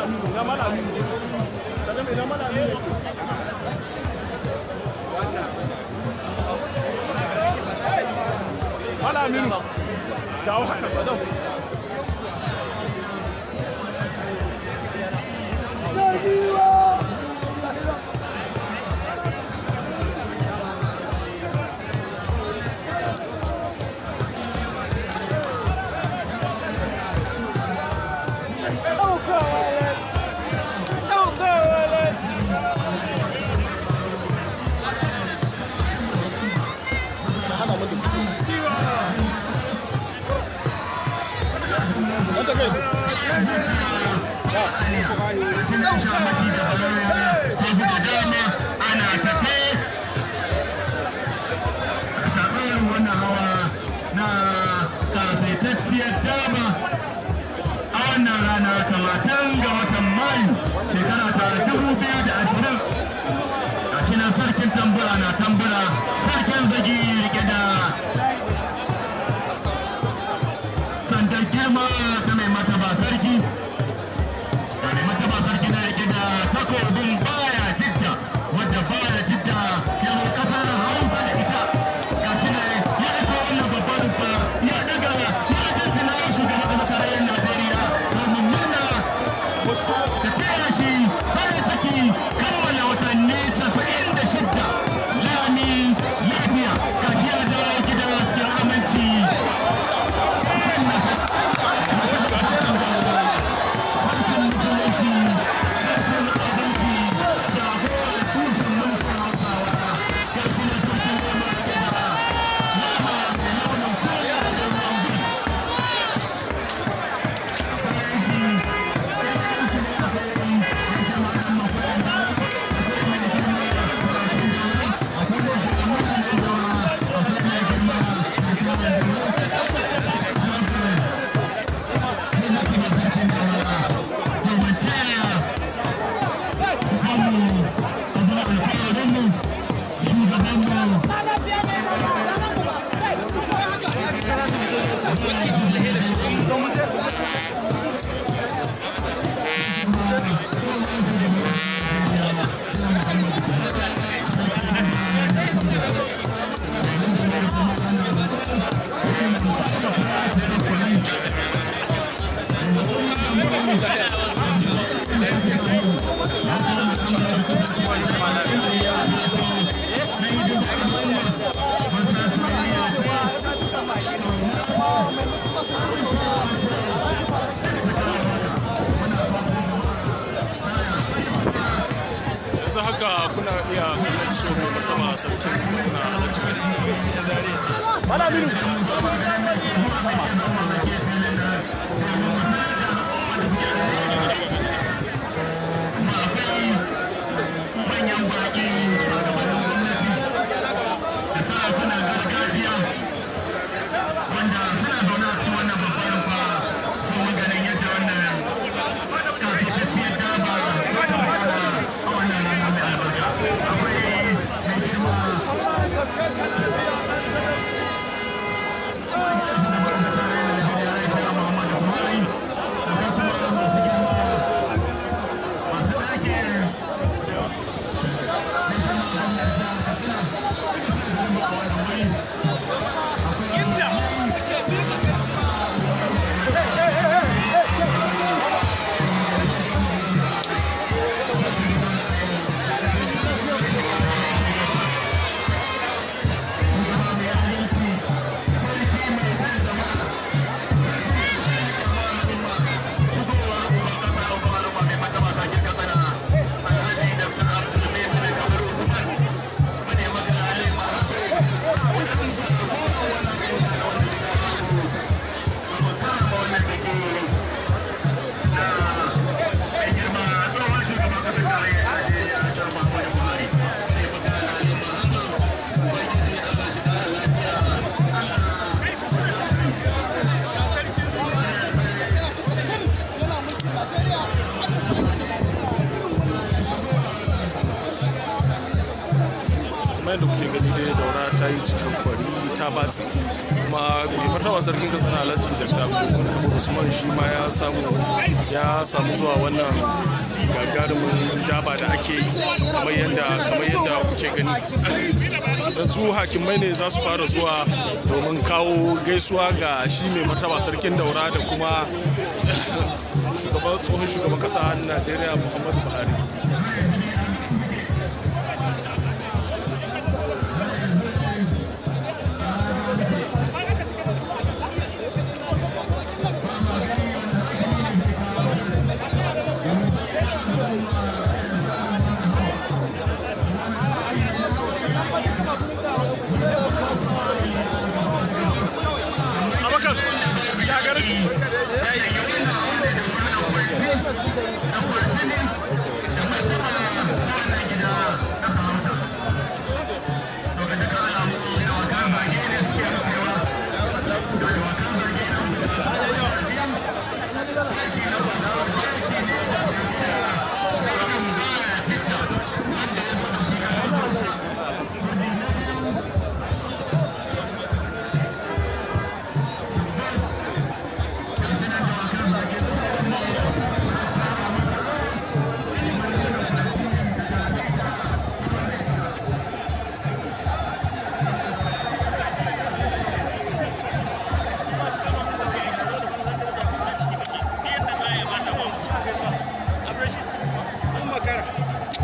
Aminu, ina Malam Aminu. Salam, ina Malam Aminu yake? Malam Aminu. Dawo haka, Sadam. Hana mu da wata kai. Ana tafe saɓayin wannan hawa na kasaitacciyar dama a wannan rana 30 ga watan Mayu, shekara ta 2020. Gashi nan sarkin tambura na tambura, sarkin zagi rike da sandan girma ta mai martaba sarki. Ga mai martaba sarki na rike da takobin baya jidda, wadda baya jidda ya zo kasar Hausa da ita. Gashi ne ya iso wannan babbar rumfa, ya daga, ya jinjina shugaban kasar tarayyar Najeriya domin murna da taya shi farin ciki kammala watanni 96 lami lafiya. Gashi ya dawo gida cikin aminci. Sarkin musulunci, sarkin adalci, jagoran tushen mulkin Hausawa. Gashi na sarkin noma ce da nama mai launin koya da ruwan biri. Akwai aiki, aiki ne, akwai akwai mai girma, akwai mai girma, akwai mai sarkin daura domin taya kanmu abin alfaharinmu, shugabanmu. Yanzu haka kuna iya kallon so mai martaba sarkin Katsina Alhaji Malam Aminu. Manyan baƙi, shugabannin gwamnati da sarakunan gargajiya wanda suna zaune a cikin wannan babbar rumfa domin ganin yadda wannan kasaitacciyar daba ta gudana a wannan rana mai albarka. Akwai mai girma shugaban ƙasar Najeriya, Aisha Muhammadu Buhari. Akwai kuma masu girma, masu ɗakin. Kamar yadda kuke gani dai, daura ta ta yi cikin kwari ta batse. Kuma mai martaba sarkin Katsina Alhaji Dr. Abdulkadir Usman shi ma ya samu zuwa wannan gagarumin daba da ake yi, kamar yadda kuke gani. Yanzu hakimai ne za su fara zuwa domin kawo gaisuwa ga shi mai martaba sarkin Daura da kuma tsohon shugaban kasa Najeriya Muhammadu Buhari. Abakar ya gari.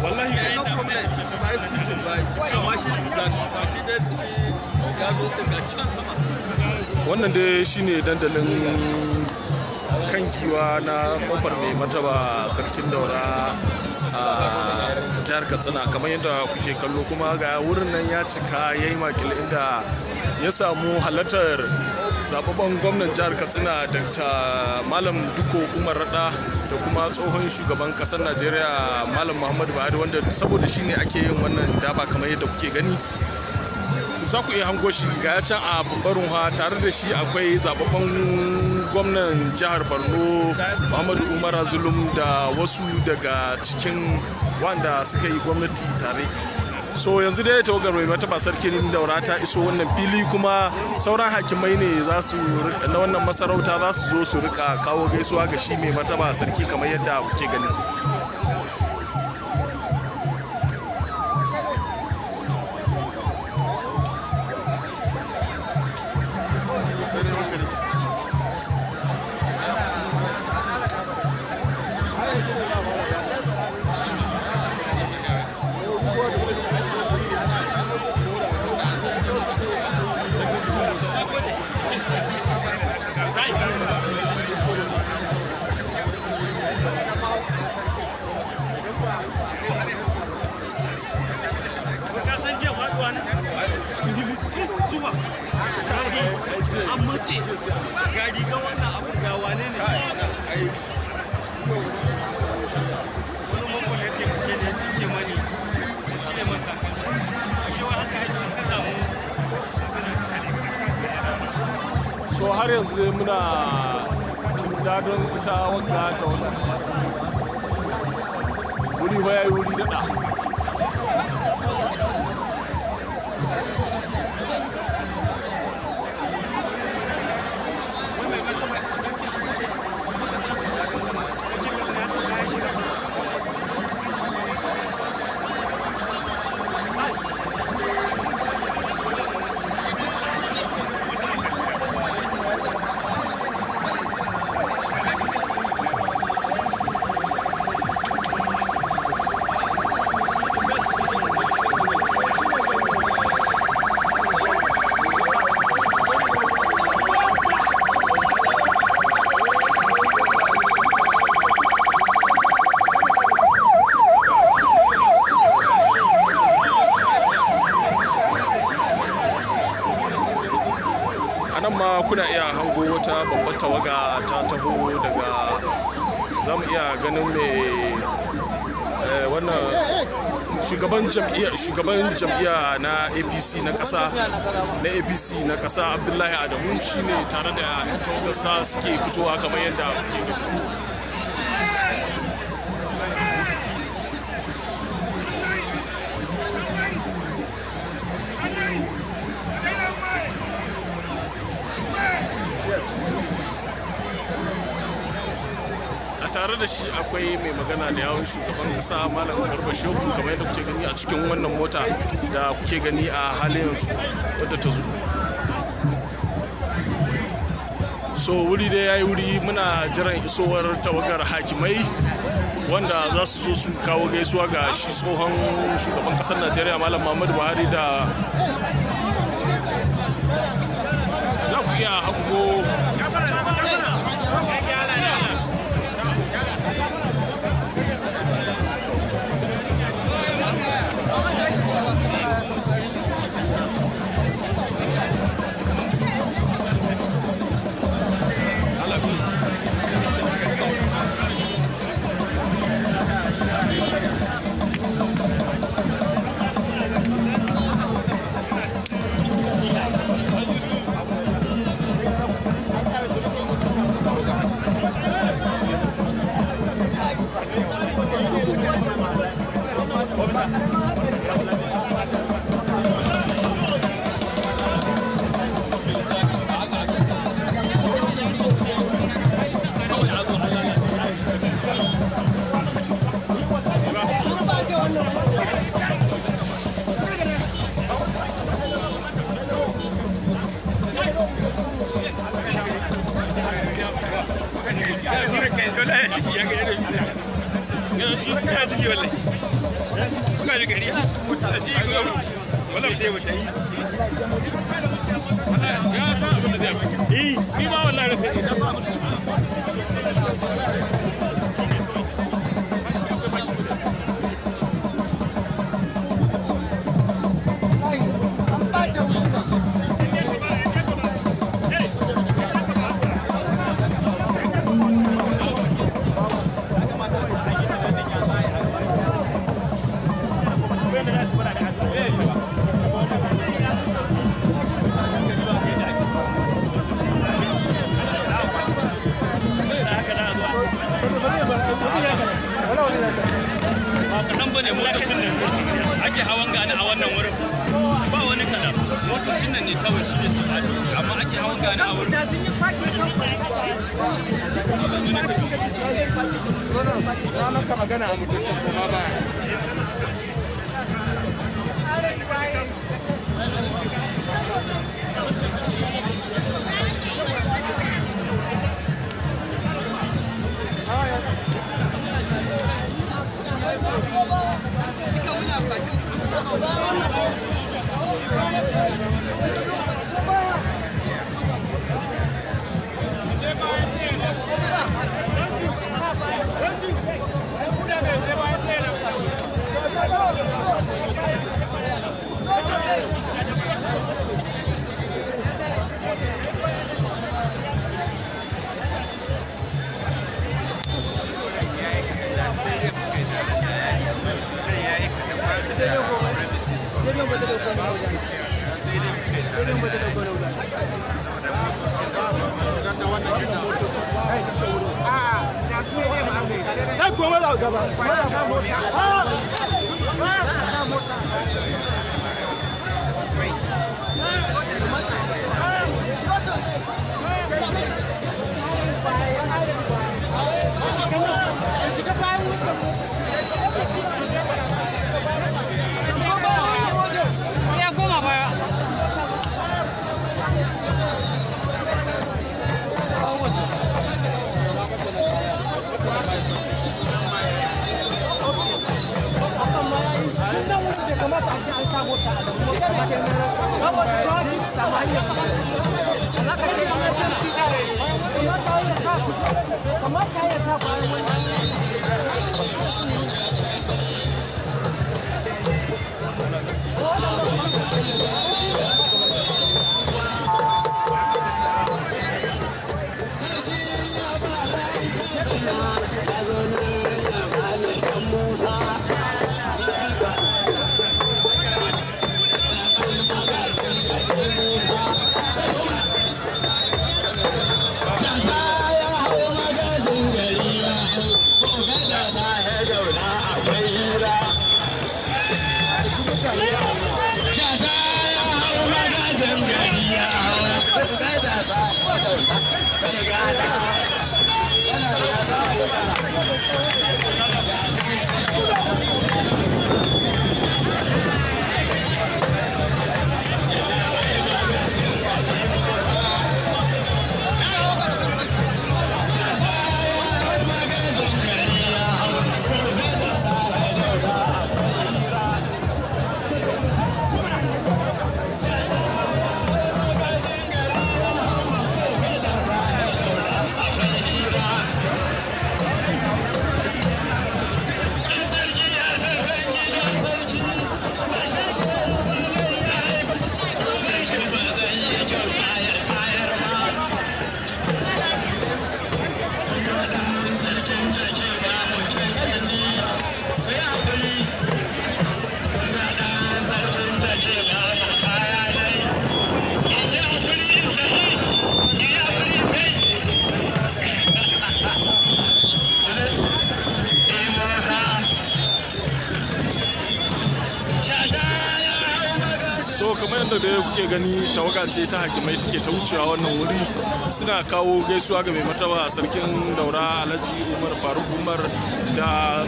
Wallahi. No problem. My speech is like, amma shi da shi da shi ya zo daga can sama. Wannan dai shine dandalin kan giwa na kofar mai martaba sarkin Daura a jihar Katsina, kamar yadda kuke kallo. Kuma ga wurin nan ya cika ya yi makil, inda ya samu halartar zababben gwamnan jihar Katsina Dr. Malam Dikko Umar Radda da kuma tsohon shugaban kasar Najeriya Malam Muhammadu Buhari, wanda saboda shi ne ake yin wannan daba. Kamar yadda kuke gani, za ku iya hango shi ga can a babbar runwa. Tare da shi akwai zababben gwamnan jihar Borno Muhammadu Umar Zulum da wasu daga cikin wanda suka yi gwamnati tare. So yanzu dai tawagar mai martaba sarkin Daura ta iso wannan fili, kuma sauran hakimai ne za su na wannan masarauta za su zo su rika kawo gaisuwa ga shi mai martaba sarki, kamar yadda kuke gani. Ka san jiya faduwa na? Zuwa. Sahi. An mace. Ga riga wannan abun ga wane ne? Wani makon ya taimake ni ya cike mani ya cire man takalmi. Ashe wai haka ake in ka samu. So har yanzu dai muna dadon ita wagga ta wannan wuri yayi wuri daɗa. A nan ma kuna iya hango wata babbar tawaga ta taho daga, za mu iya ganin mai wannan shugaban jam'iyya na APC na kasa na APC na kasa Abdullahi Adamu, shine tare da 'yan tawagarsa suke fitowa, kamar yadda kuke gani. A tare da shi akwai mai magana da yawun shugaban kasa, Malam Garba Shehu, kamar yadda kuke gani a cikin wannan mota da kuke gani a halin yanzu wadda ta zo. So wuri dai yayi wuri, muna jiran isowar tawagar hakimai wanda za su zo su kawo gaisuwa ga shi tsohon shugaban kasar Najeriya, Malam Muhammadu Buhari, da za ku iya hango. Yana ciki wallahi. Kuna ji gari yana cikin mota. Wallahi sai wuce yi. Ya san abin da zai yi. Ni ma wallahi rufe na san abin da. Ba kaɗan ba ne motocin nan ake hawan gani a wannan wurin. Ba wani kaɗan. Motocin nan ne kawai shi ne su amma ake hawan gani a wurin. Na maka magana a mutuncin kuma ba. dai kuke gani tawaga ce ta hakimai take ta wucewa wannan wuri, suna kawo gaisuwa ga mai martaba Sarkin Daura, Alhaji Umar Faruk Umar, da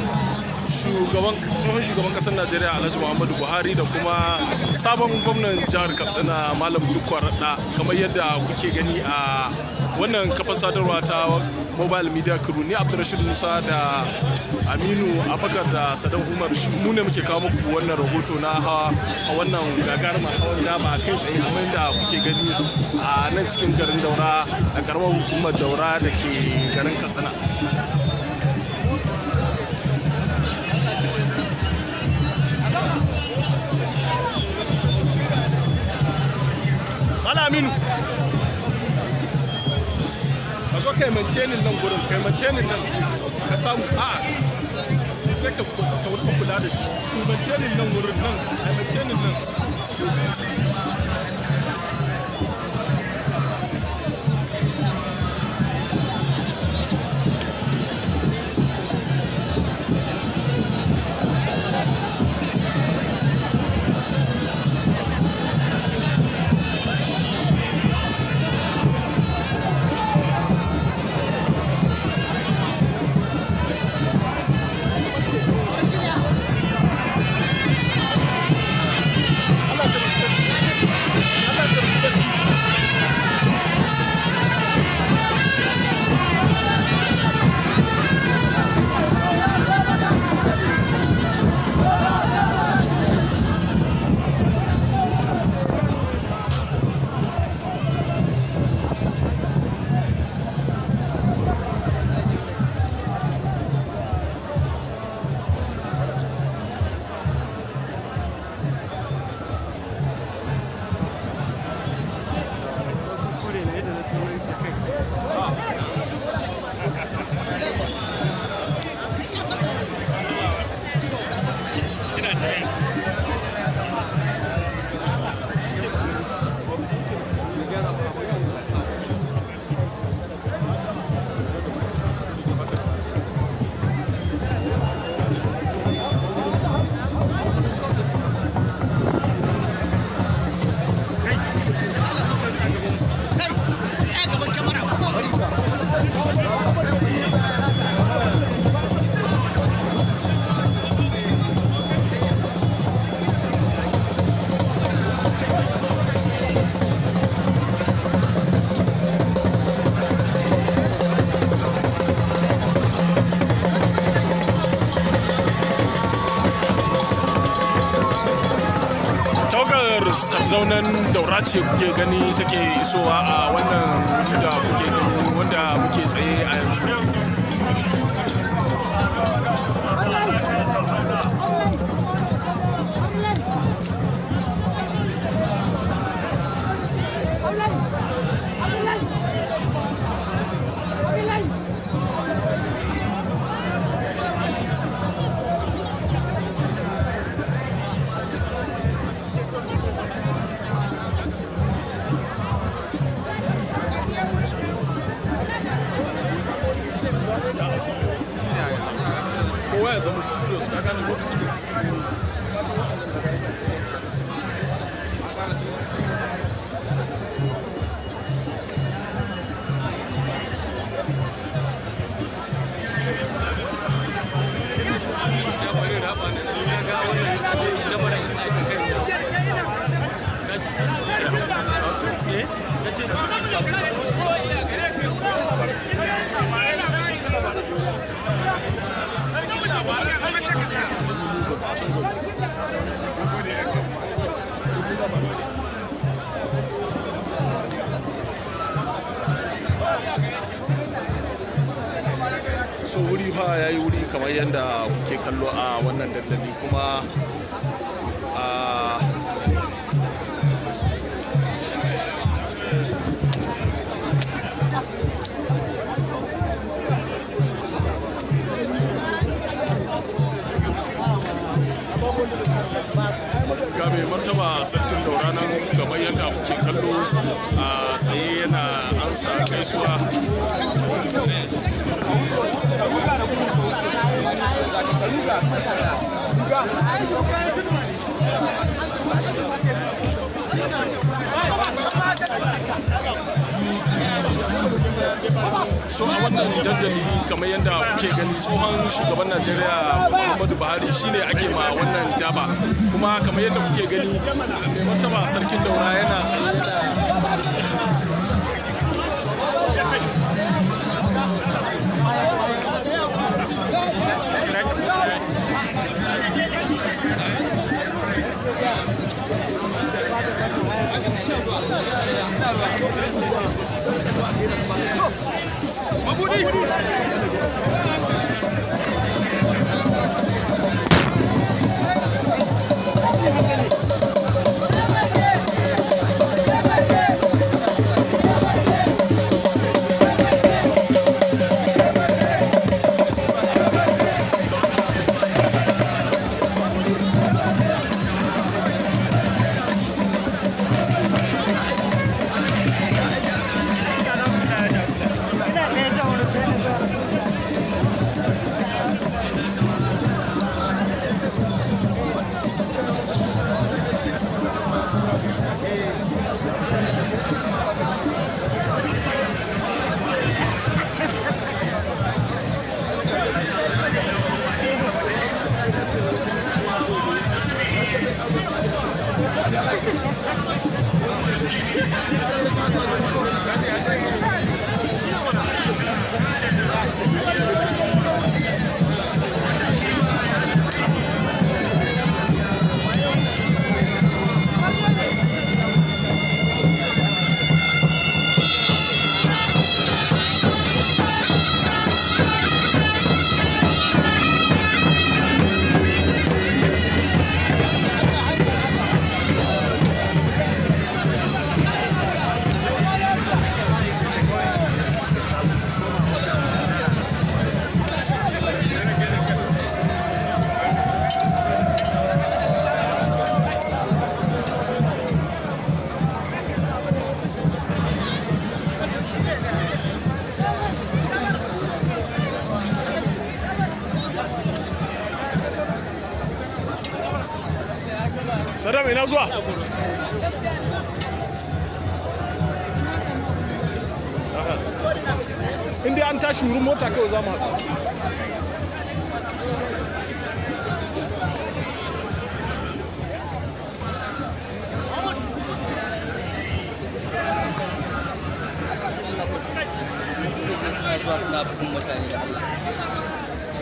shugaban, tsohon shugaban kasar Najeriya, Alhaji Muhammadu Buhari, da kuma sabon gwamnan jihar Katsina, Malam Dikko Radda, kamar yadda kuke gani a wannan kafar sadarwa ta Mobile Media Crew. Ni Abdulrashid Musa da Aminu Abakar da Sadan Umar, mu ne muke kawo muku wannan rahoto na hawa a wannan gagarumar hawan daba kai tsaye, kamar yadda kuke gani a nan cikin garin Daura, a karamar hukumar Daura da ke garin Katsina. Malam Aminu, ka zo kai maintaining nan gurin, kai maintaining nan ka samu a sai ka wurin kula da shi. Maintaining nan wurin nan, kai maintaining nan. Allah ta sarki. Allah ta sarki. Kuskure ne da na turo ta kai. Tawagar Sardaunan Daura ce kuke gani take isowa a wannan wuri da kuke gani, wanda muke tsaye a yanzu. Kowa ya zama serious, ka gane, lokacin da so wuri fa ya yi wuri, kamar yadda kuke kallo a wannan dandali. Kuma a ga mai martaba Sarkin Daura nan, kamar yadda kuke kallo a tsaye yana amsa gaisuwa. So a wannan dandali, kamar yadda kuke gani, tsohon shugaban Najeriya Muhammadu Buhari shine ake ma wannan daba. Kuma kamar yadda kuke gani, mai martaba Sarkin Daura yana tsaye yana Sadam, ina zuwa. Inda an tashi wurin mota kawai za mu haɗu. Zuwa suna bugun mutane da Allah.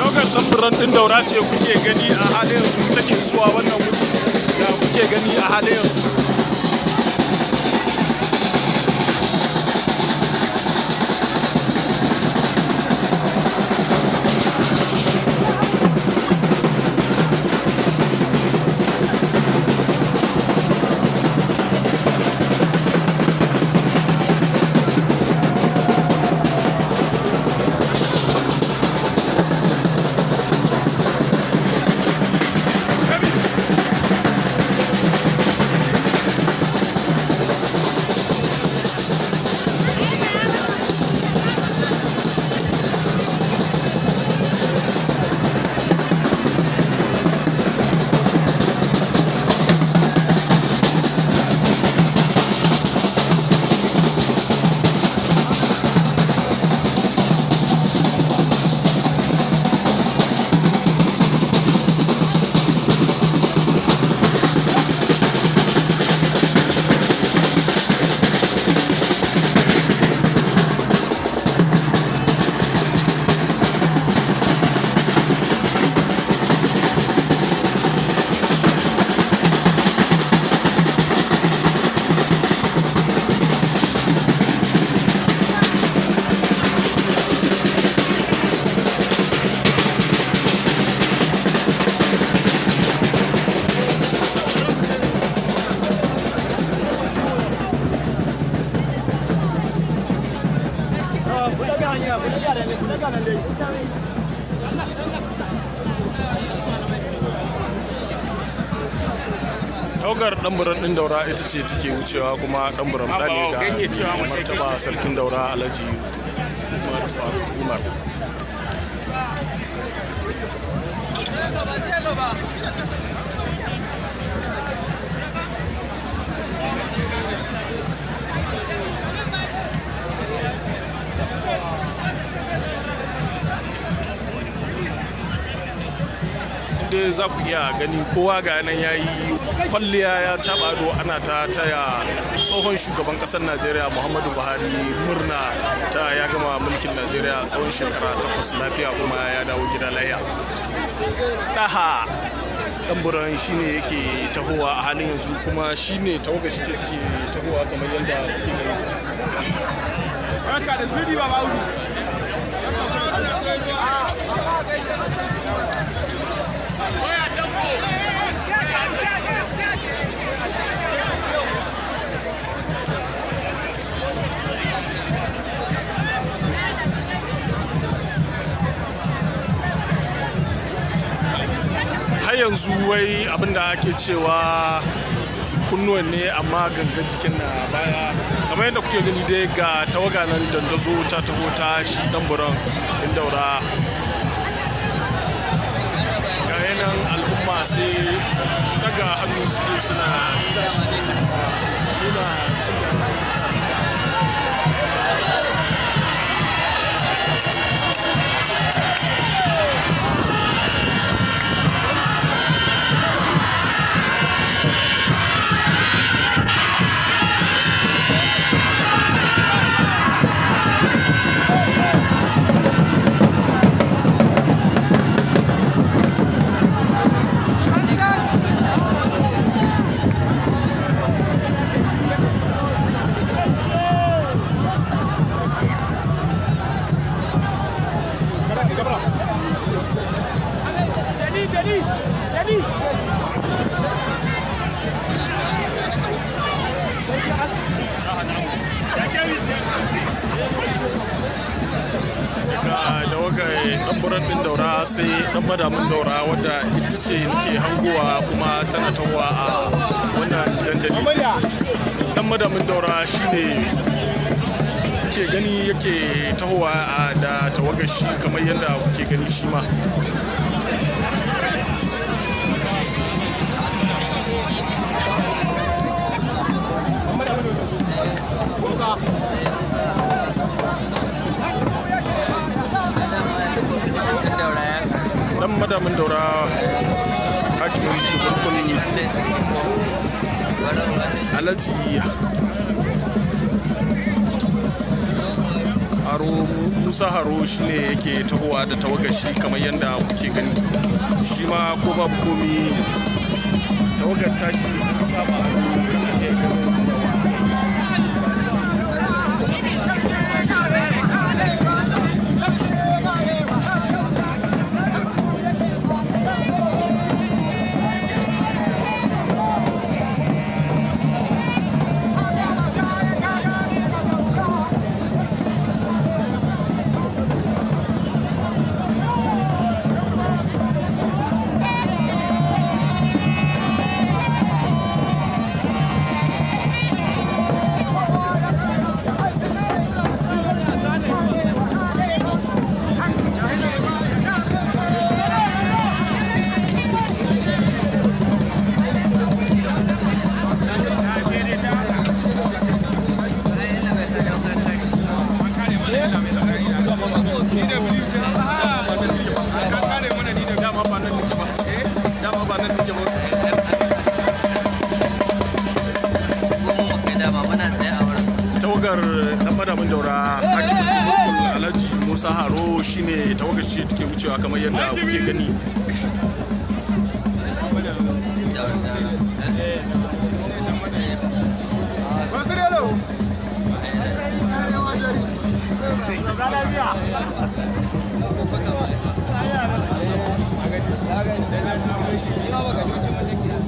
Daukar tamburan din Daura ce kuke gani a halin yanzu take isuwa wannan wuri da kuke gani a halin yanzu. Tawagar ɗanburan ɗin Daura ita ce take wucewa, kuma ɗanburan ɗa ne ga mai martaba sarkin Daura, Alhaji Umar Faruk Umar. Dai za ku iya gani kowa ga nan ya yi kwalliya, ya caɓa ado, ana ta taya tsohon shugaban ƙasar Najeriya Muhammadu Buhari murna ta ya gama mulkin Najeriya tsawon shekara 8 lafiya, kuma ya dawo gida lafiya. Ɗaha ɗanburan shine yake tahowa a halin yanzu, kuma shine tawaga shi ce take tahowa kamar yadda kuke gani. Barka da sudi, Baba Audu. Har yanzu wai abinda ake cewa kunnuwan ne, amma gangan jikin na baya. Kamar yadda kuke gani dai, ga tawaga nan dandazo ta taho ta shi ɗanburan ɗin Daura. Ga yanan al'umma sai daga hannu suke suna nuna jin daɗi. Ga tawagar ɗanburan ɗin Daura, sai ɗan madamin Daura wadda ita ce nake hangowa kuma tana tahowa a wannan dandali. Ɗan madamin Daura shine kuke gani yake tahowa a da tawagar shi kamar yadda kuke gani shi ma. Dan madamin Daura, hakimin Duburkun, Alhaji Haro Musa Haro shine yake tahowa da tawagar shi kamar yadda kuke gani shi ma. Ko babu komi, tawagar tashi saba ake ganin. Dama ba nan nake ba, dama ba nan nake ba. Tawagar dan madamin Daura, hakimin Mulkul, Alhaji Musa Haro shine tawagar shi take wucewa kamar yadda kuke gani.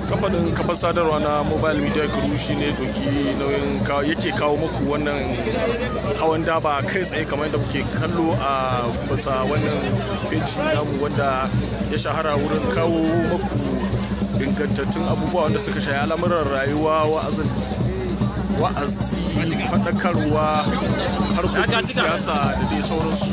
Kamfanin Kamfanin kafar sadarwa na Mobile Media Crew shine doki nauyin yake kawo muku wannan hawan daba kai tsaye, kamar yadda kuke kallo a bisa wannan page namu, wanda ya shahara wurin kawo muku ingantattun abubuwa wanda suka shafi al'amuran rayuwa, wa'azin, wa'azi, faɗakarwa, harkokin siyasa da dai sauransu.